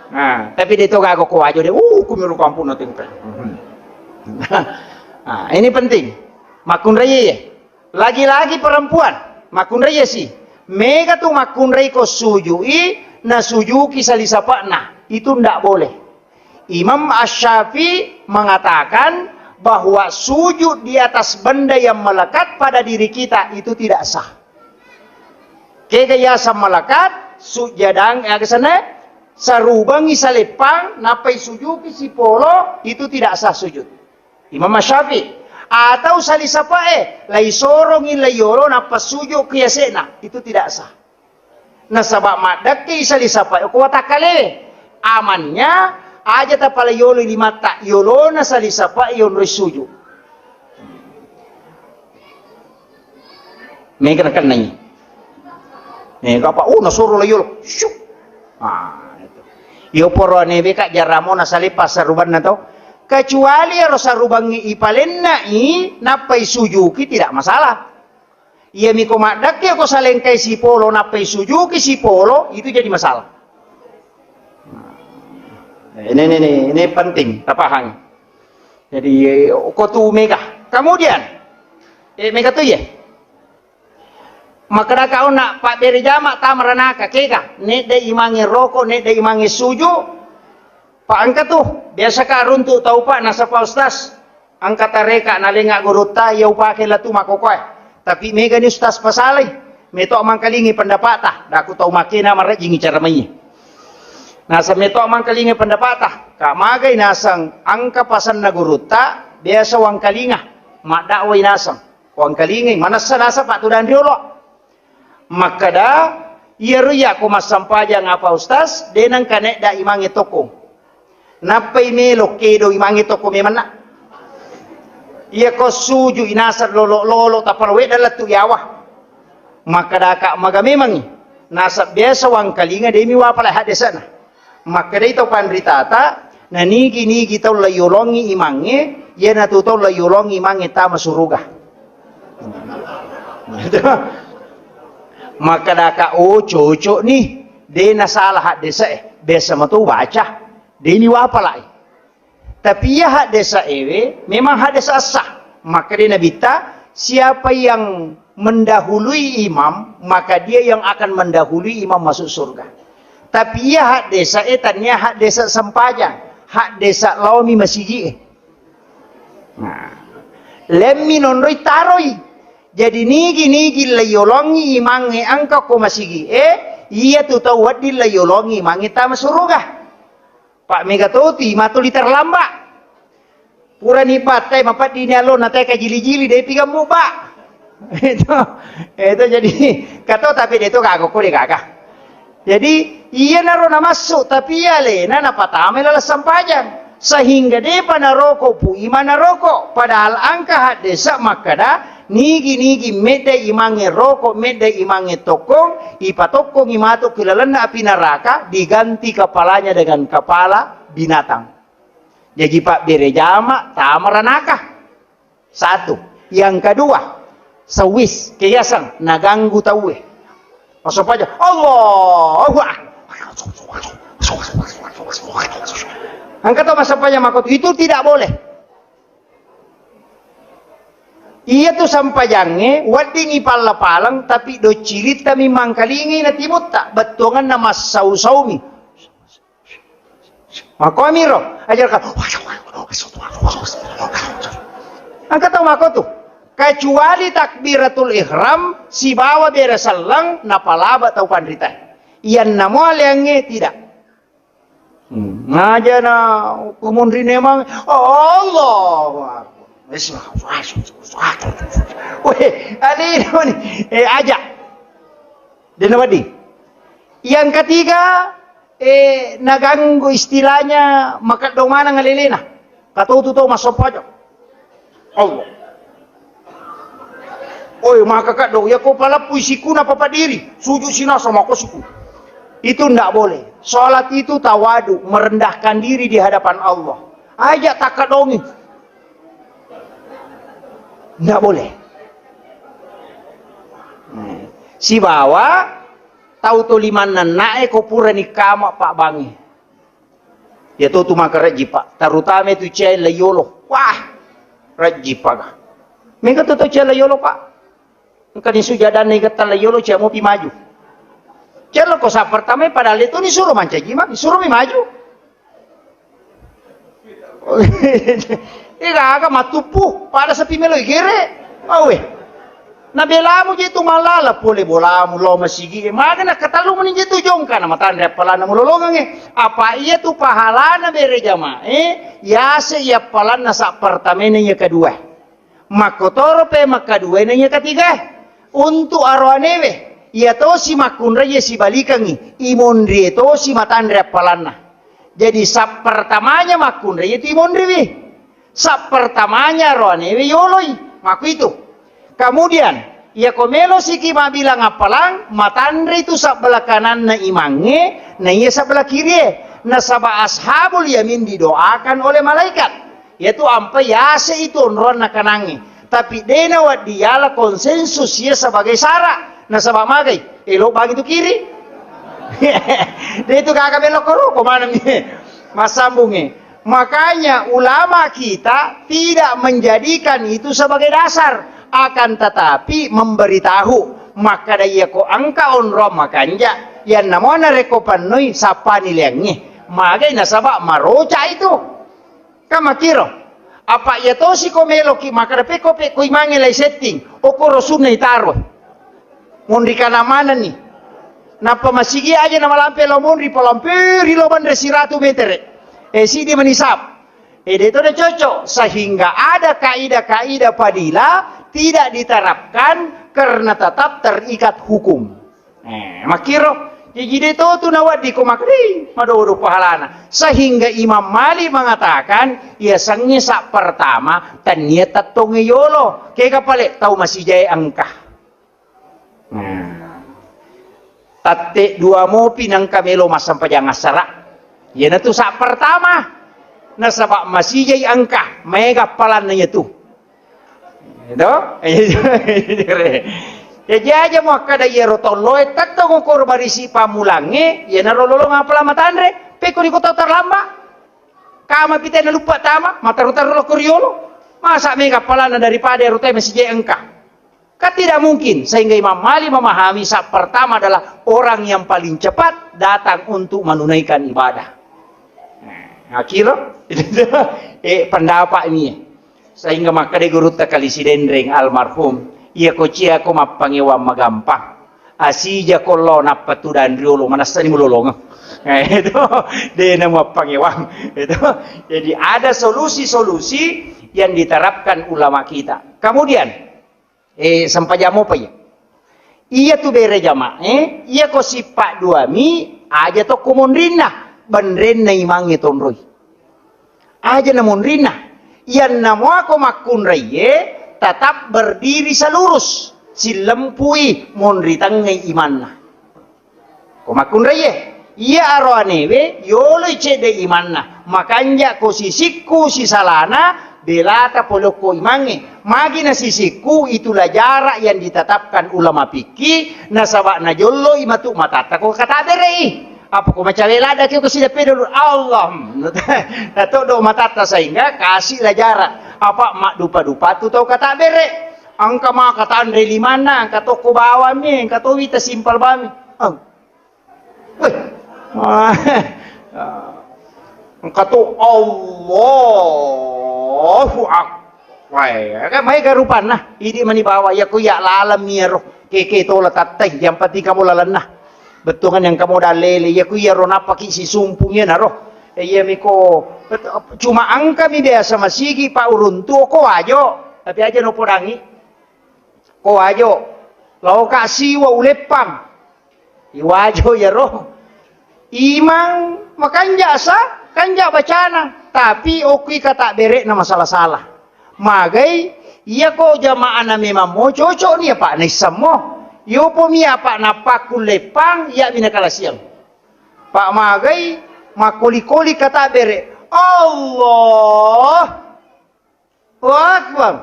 Nah, tapi de to gaga ko wajo de, uh, kumiro kampung na tengka. Ah, ini penting. Makkunrai ye. Lagi-lagi perempuan, makkunrai ye si. Mega tu makkunrai ko sujui, na sujuki salisapa'na. Itu ndak boleh. Imam Asy-Syafi'i mengatakan bahwa sujud di atas benda yang melekat pada diri kita itu tidak sah. Kega yaseng melekat, sujadang, eh, aga senna, sarubangi saleppang, nappai sujuki sipolo, itu tidak sah sujud. Imam Asy-Syafi'i. Atau salisapae, laisorongi laiyolo, nappa sujuki yase'na, itu tidak sah. Nasaba maddekke salisapa ko watakkalewe. Amannya aja tapala yolo limatta, yolona salisapa yonroi suju. Mega nakennai. Mega apa? Oh, nasoro la yolo. Syuk. Ah, itu. Yo poroane beka jaramo nasale passarubanna to. Kecuali ero sarubangngi ipalennai, nappai sujuki, tidak masalah. Iyami ko maddekke ko salengkai sipolo nappai sujuki sipolo, itu jadi masalah. Nah, ini, ini, ini, ini penting tapahangi. Jadi, eh, ko tu mega. Kemudian, eh, mega tu ye. Makkedaka onna pabbere jama tama ranaka kega, nedde imange roko, nedde imange suju, Pa engka tu, biasa ka runtu tau pa nasapa ustaz, engka tareka nalenga gurutta iya upake latu makkokoe. Tapi mega ni ustaz pasalai, meto mangkalingi pendapata, daku tau makena marejjingi cara mai. Nasa meto mangkalingi pendapata, ka magai naseng engka pasanna gurutta, biasa wangkalinga, maddakwai naseng, wangkalingai, manessa naseng patudang riolo. Makkeda, iyaro iya ko massampajang apa ustaz, de nengka nedda imangnge tokko. Nappai melo kedo imangnge tokko memanna. Iya ko suju inaseng lolo-lolo tappa wedda lettu yawa. Makkedaka maga memangngi. Nasab biasa wangkalinga demi wapala haddese'na. Makkedai tau panritata, nanigi-nigi tau laiyolongi imangnge, iyanatu tau laiyolongi imangnge tama suruga. Makkedaka, oh, cocok ni, de nasalah haddese'e, biasa mato baca, de ni wapalai. Tapi iya haddese'ewe memang haddese' sah. Makkeda Nabitta, siapa yang mendahului imam, maka dia yang akan mendahului imam masuk surga. Tapi iya haddese'e tania haddese' sempajang, haddese' laomi masigi'e. Nah, lemmi nonroi taroi. Jadi nigi-nigi laiyolongi imangnge engka ko masigi e, iya tu tau wedding laiyolongi imangnge tama suruga. Pak mega toti matuli terlambat. Purani pattai mapeddini alona teka jili-jili de piga muba. Itu, itu jadi kato tapi de to gaga ko de gaga. Jadi iyanaro namassu tapi iya alena napatama laleng sampajang sehingga depa naroko pu ima naroko padahal engka haddesa makkada nigi-nigi medda imangnge roko medda imangnge tokkong ipatokkongi matu ki lalenna api naraka diganti kepalanya dengan kepala binatang. Jaji pabbere jama tama ranaka. Satu. Yang kedua, sewis, keyasan, naganggu tauwe. Masuk aja, Allahu Akbar. Engka to masuk aja makotu, itu tidak boleh. Iya tu sampajangnge weddingi palla-palang tapi doccilitta mi mangkalingi na timutta bettuanganna massau-saumi. Makkuamiro, ajarkan. Engka tau makko tu. Kecuali takbiratul ihram sibawa bere selleng napalaba tau panrita. Iyanna mua leangnge tidak. Hmm. Ngaja na kumunri nemang, Allahu Akbar. Weh, ali ni, eh, aja. Dena wadi. Yang ketiga, eh, naganggu istilahnya makeddo maneng alelena. Katotu to masoppa aja. Allah. Oi, maka kaddo, ya ko palappui sikuna papa diri, sujud sinasa mako siku. Itu ndak boleh. Salat itu tawadu, merendahkan diri di hadapan Allah. Aja takadongi. Ndak boleh. Hmm. Sibawa tau to limanna nae ko purani kama Pak Bangi. Iya to tu maka rejji, Pak. Terutama itu cewek laiyolo. Wah, rejji, Pak. Mega to, to cewek laiyolo, Pak. Engka ni sujadanna igetta laiyolo, cewek mopi maju. Cewek lo ko saat pertama padahal itu ni suruh mancaji, Mak. Suruh mi maju. Iya gaga matuppu, pada sepi melo igere. Awe. Nabelamu je tu mallala pole bolamu lao masigi e. Maga nakkatallu meni je tu jongka na matanre appalanna mulolongang e. Apa iya tu pahalana bere jamae, yase iya appalanna sa pertamena iya kedua. Makkotoro pe makkaduena iya ketiga. Untuk aroanewe, iya tosi makkunrai sibalikangi, imonrie tosi matanre appalanna. Jadi sa pertamanya makkunrai itu imonriwi. Sa pertamanya roanewe yoloi, makkuitu. Kemudian, iya ko melo siki mabbilang appalang, matanre itu sabbelah kananna imangnge, na iya sabbelah kirie. Nasaba ashabul yamin didoakan oleh malaikat. Yaitu ampe yase itu onroanna kanangnge. Tapi dena waddi yala konsensus iya sebagai syarat. Nasaba magai, elo bagi tu kiri. De itu gaga melo koro, ko mana mi? Massambungnge. Makanya ulama kita tidak menjadikan itu sebagai dasar, akan tetapi memberitahu. Makkada iya ko engka onrong makanja, yanna mona reko pannoi sappani leangnge. Magai nasaba maroca itu. Kan makkiro. Apa iya tosi ko meloki makkada pekko pekko imangnge lai setting. Okoro sunna itaro. Monri kana manenni. Nappa masigi aja namalampe lao monri, palamperi lao banre siratu metere. Eh, sidi manisab. Eh, de to de cocok. Sehingga ada kaidah-kaidah fadilah tidak diterapkan karena tetap terikat hukum. Eh, makkiro. Jaji de to tu nawaddi ko makkada, "Ih, madodo pahalana." Sehingga Imam Malik mengatakan, iya sengnge sa pertama, tania tettongnge yolo. Kega pale tau masijae engka. Nah. Tatte dua mopi nengka melo massempajang assara. Iyanatu sa pertama. Nasaba masijai engka, maega appalanna iyatu. Itu? Jaji aja muakkada iyaro tolloe tettong ukur barisi pammulangnge, iyanaro lolong appalang matanre, pekko ri kota terlambat. Kama pite naluppa tama, mataru-taru lokko riolo. Masa mega appalanna daripada ero te masijai engka. Kan tidak mungkin, sehingga Imam Malik memahami saf pertama adalah orang yang paling cepat datang untuk menunaikan ibadah. Nah, akiro? Eh, pendapat ini. Sehingga makkeda gurutta Kali Sidenreng almarhum, Iya ko cia ko mappangewang magampang. Asija ko lo nappa tudang riolo, manassani mulolongeng. Eh, itu, dena mappangewang. Itu. Jadi ada solusi-solusi yang diterapkan ulama kita. Kemudian, eh, sempajang mopa iya. Iya tu bere jamaah, eh, iya ko sippa duami, aja tokko monrinna, benrenna imangnge tonroi. Aja namonrinna. Iyanna muako makkunraiye tetap berdiri selurus, sillempui monri tengngai imanna. Ko makkunraiye, iya aroanewe yoloi cedde imanna, makanja ko sisikku sisalana, belata polokko imangnge. Magi na sisikku, itulah jarak yang ditetapkan ulama fikih, nasaba najolloi matu matatta ko kata berei. Apa ko macawe ladda ki ko sideppe dulu, Allah. Natoddo matatta sehingga kasih lah jarak. Apa maddupa-dupa tu tau kata bere. Engka maka tanre limanna, engka tokko bawammi, engka to wita simpel bami. Oh. Weh. Engka to Allahu Akbar. Wah, kan mai garupanna. Idi mani bawa ya ku ya lalam miro. Keke tola tattai, yang penting kamu lalenna. Bettuangan yang kamu dalele, ya ku iya ro napaki sisumpungi na ro. Iya miko, cuma engka mi biasa masigi pa uruntu ko wajo, tapi aja no podangi. Ko wajo, lao ka siwa uleppang. Iwajo iyaro. Imang makanja sa, kanja bacana. Tapi okui kata bere'na masalah-salah. Magai, iya ko jamaahna memang mo cocok ni apa naissammo. Yopo mi apa napakku leppang, iya mi nakalasiang. Pak magai, makoli-koli kata bere. Allah. Allahu Akbar.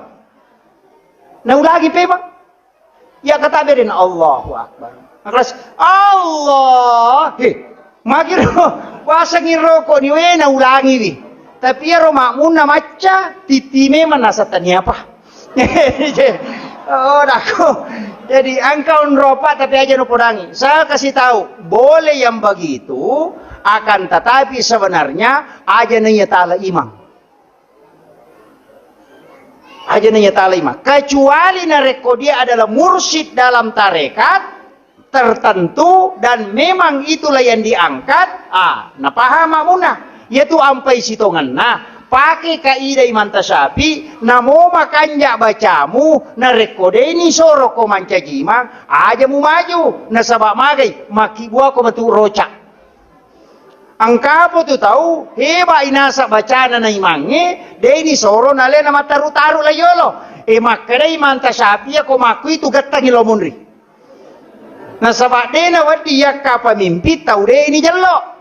Naulangi pemang. Ya kata beden Allahu Akbar. Keras Allah. He, magiro wasangi rokok ni we naulangi wi. Tapi ya ro makmunna macca titi memang nasa tani apa. Oh, dako. Jadi engkau nropa tapi aja no podangi. Saya kasih tahu, boleh yang begitu, akan tetapi sebenarnya aja nanya tala imang. Aja nanya talima. Kecuali narekko dia adalah mursyid dalam tarekat tertentu dan memang itulah yang diangkat, ah, napaham makmuna. Yaitu ampai sitongenna, pake kaidah Imam Tasyafi, namo makanja bacamu, narekko deni soro ko mancaji imang, aja mu maju, nasaba magai, makibuako matu roca. Engkapo tu tau heba inasa bacana na imangnge, deni soro nalena mattaru-taru la yolo. E makkedai Imam Tasyafi ko makku itu gettangi lo munri. Nasaba dena wedding yakka pemimpin tau deni jello.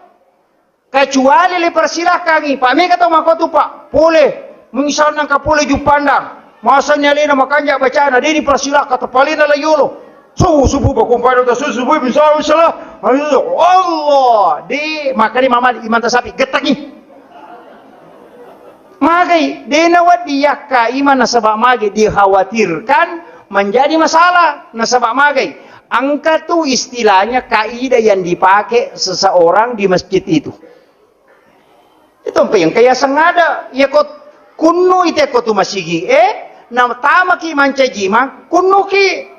Kecuali le persilakangi, Pak mega tau makotu Pak, pole, misalna engka pole Juppandang, masani alena makanja bacana, deni persilaka tepalena la yolo. Subuh, subuh, bakumpai dota subuh, subuh, bisa, bisa lah. Allah, de, makanya mama Imam Tasyafi, getaki. Magai, dena wadi yakka imang nasaba magai dikhawatirkan menjadi masalah, nasaba magai. Engka tu istilahnya kaidah yang dipakai seseorang di masjid itu. Itu mpe engka yaseng ada. Iya ko kunnu ite ko tu masigi e, na tamaki mancaji imang, kunnuki.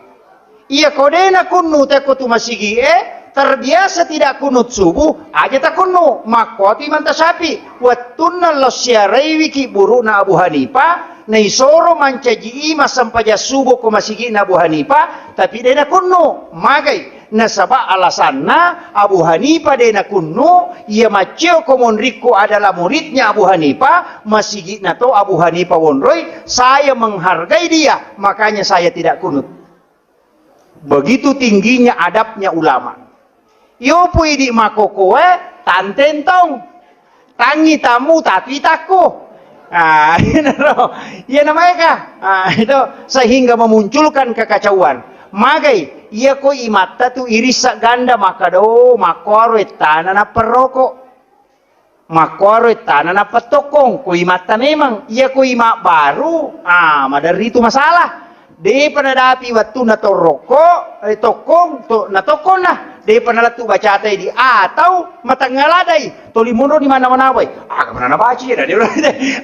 Iya ko dena kunnu te ko tu masigi e, terbiasa tidak kunut subuh, aja ta kunnu. Makko tu Imam Tasyafi, wettunna lo siaraiwiki burukna Abu Hanifah, naisoro mancaji imang sempajang subuh ko masigina Abu Hanifah, tapi dena kunnu. Magai. Nasaba alasanna Abu Hanifah de nakunnu, iya macceo ko monrikku adalah muridnya Abu Hanifah, masigi'na to Abu Hanifah wonroi, saya menghargai dia, makanya saya tidak kunut. Begitu tingginya adabnya ulama. Yopo idi makokoe, tantentong. Tangi tamu, tapi takku. Ah, iyana ro. Iyana maega. Ah, itu sehingga memunculkan kekacauan. Magai, iya ko imatta tu irissa ganda, maka do, makkuaro ettana nappa roko. Makkuaro ettana nappa tokkong, ko imatta memang. Iya ko ima baru, ah, maderri tu masalah. Depa nadapi wettunna torokko, eh, tokkong, to-, natokkonna. Depa nalettu bacata idi, atau matengnga ladai, toli monro ni mannawa-nawai. Aga mana nabaca ya, dadi orang.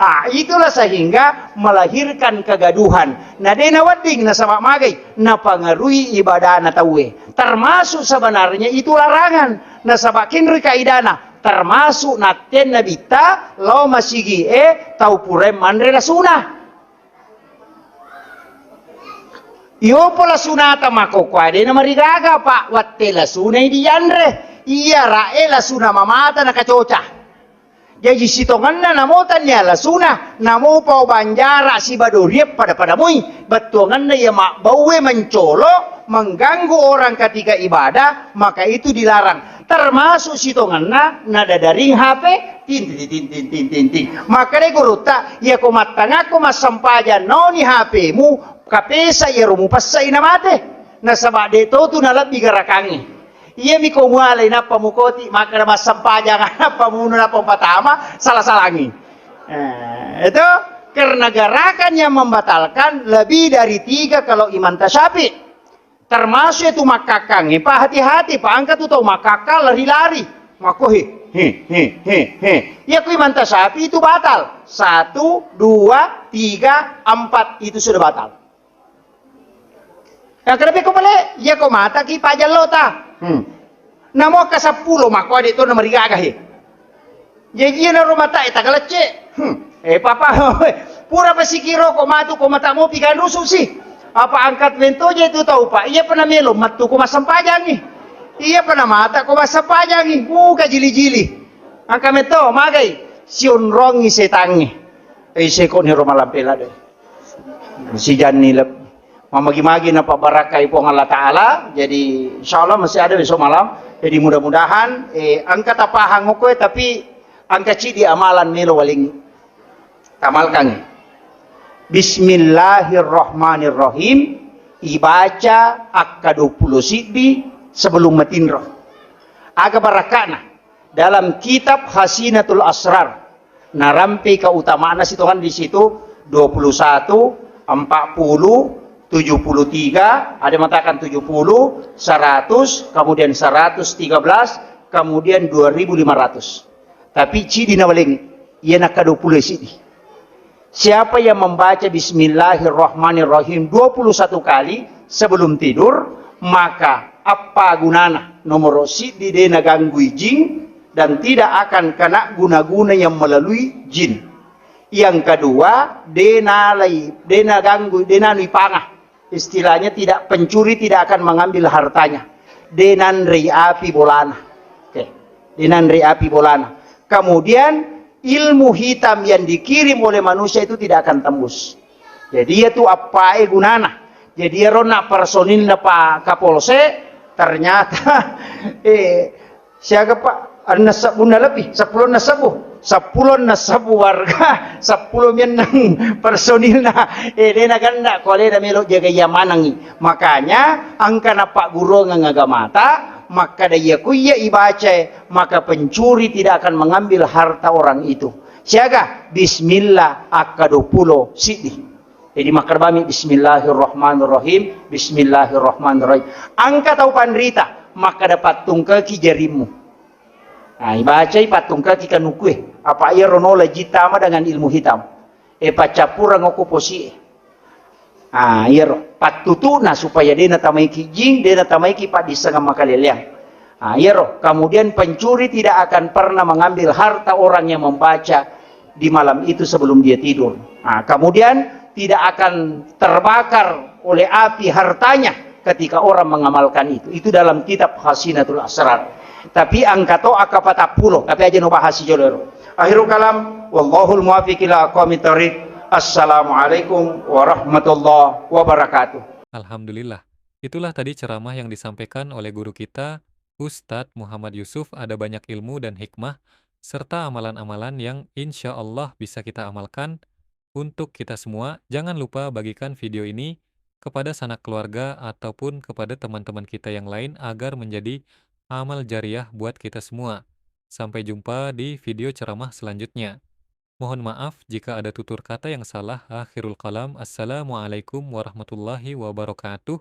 Ah, itulah sehingga melahirkan kegaduhan. Na de nawedding nasaba magai, napangarui ibadana tauwe. Termasuk sebenarnya itu larangan. Nasaba kenroi kaidana, termasuk nattenna bitta lao masigi e tau purae manre lasuna. Iyopo lasunata makkokkoe de namarigaga, Pak, wette lasunai dianre. Iya ra'e lasuna mamata nakacoca. Jaji sitongenna namo tannia lasuna, namo pau banjara siba doriang pada-pada moi. Bettuangenna iya mabbaue mencolo, mengganggu orang ketika ibadah, maka itu dilarang. Termasuk sitongenna nadadaring H P, ting, ting, ting. Makkedai gurutta, iyako mattangakko massempajang naoni H P-mu, kapesa iyaro mupessai namate. Nasaba de to tu nalebbi garakangnge. Iyami ko mualai nappa mukoti, makkeda massempajang, nappa muno, nappa patama, salah-salangi. Eh, itu karena gerakan yang membatalkan lebih dari tiga kalau Imam Tasyafi. Termasuk itu makkakkangnge, Pak, hati-hati, Pak, engka tu tau makkakkang lari-lari. Makko he, he, he, he, he. Iya kui mantasapi itu batal. Satu, dua, tiga, empat, itu sudah batal. Yang kedua ko bale, iya ko mata ki pajallo ta. Hmm. Namo ka seppulo, makko ade to namarigaga he. Jaji iyana ro matae tagalecce. Hmm. Eh, papa, pura pasikiro ko matu ko mata mopi kan rusu si. Apa angkat mentoje tu tau, Pak? Iya pernah melo matu ko massempajangi. Iya pernah mata ko massempajangi. Muka jili-jili. Angka meto magai sionrongi setangi. Eh, seko ni ro malampe lade. Sijanni leb-, mamagi-magi napabarakai Puang Allah Ta'ala. Jadi, insya Allah masih ada besok malam. Jadi, mudah-mudahan, eh, engka tapahang okkoe, tapi engka cidi amalan melo walengi. Tamalkangi. Bismillahirrahmanirrahim. Ibaca akka dua puluh siddi sebelum matinro. Aga barakana? Dalam kitab Hasinatul Asrar, narampe keutamana sitongan di situ, dua puluh satu, empat puluh, tujuh puluh tiga, ada mengatakan tujuh puluh, seratus, kemudian seratus tiga belas, kemudian dua ribu lima ratus. Tapi cidi nawalengi, iya nakka dua puluh sidi. Siapa yang membaca Bismillahirrahmanirrahim dua puluh satu kali sebelum tidur, maka apa gunana? Nomor siddi, de naganggui jin dan tidak akan kena guna-guna yang melalui jin. Yang kedua, de nalai, de naganggui, de nanui pangah. Istilahnya tidak, pencuri tidak akan mengambil hartanya. De nanrei api bolana. Oke. De nanrei api bolana. Kemudian ilmu hitam yang dikirim oleh manusia itu tidak akan tembus. Jadi iya tu appae gunana. Jadi iyaro na personilna Pak Kapolsek, ternyata, eh, siaga, Pak? Enneng sebbunna lebbi, seppulo enneng sebbu. Seppulo enneng sebbu warga, seppulo mennang personilna. Eh, de naganna ko alena melo jaga iya manengi. Makanya engka nappagguruangeng agamata, makkada iya ku iya ibacae, maka pencuri tidak akan mengambil harta orang itu. Siaga, bismillah, akka dua puluh siddi. Jadi makkeda bami, "Bismillahirrahmanirrahim, bismillahirrahmanirrahim." Engka tau panrita makkeda, "Pattungkaki jarimmu." Nah, ibacai, "Pattungkaki kanukue." Apa iyaro nola jittama dengan ilmu hitam. E, paccappureng okko posie. Ah, iyaro pattutuna supaya de natamaiki jing, de natamaiki paddissengeng makaleleang. Ah, iyaro. Kemudian pencuri tidak akan pernah mengambil harta orang yang membaca di malam itu sebelum dia tidur. Nah, kemudian tidak akan terbakar oleh api hartanya ketika orang mengamalkan itu. Itu dalam kitab Hasinatul Asrar. Tapi engka to akka patappulo, tapi aja no bahas jolo ero. Akhirul kalam, wallahul muwaffiq ila aqwamit thariq. Assalamualaikum warahmatullahi wabarakatuh. Alhamdulillah. Itulah tadi ceramah yang disampaikan oleh guru kita, Ustadz Muhammad Yusuf. Ada banyak ilmu dan hikmah, serta amalan-amalan yang insya Allah bisa kita amalkan. Untuk kita semua, jangan lupa bagikan video ini kepada sanak keluarga ataupun kepada teman-teman kita yang lain agar menjadi amal jariah buat kita semua. Sampai jumpa di video ceramah selanjutnya. Mohon maaf jika ada tutur kata yang salah. Akhirul kalam. Assalamualaikum warahmatullahi wabarakatuh.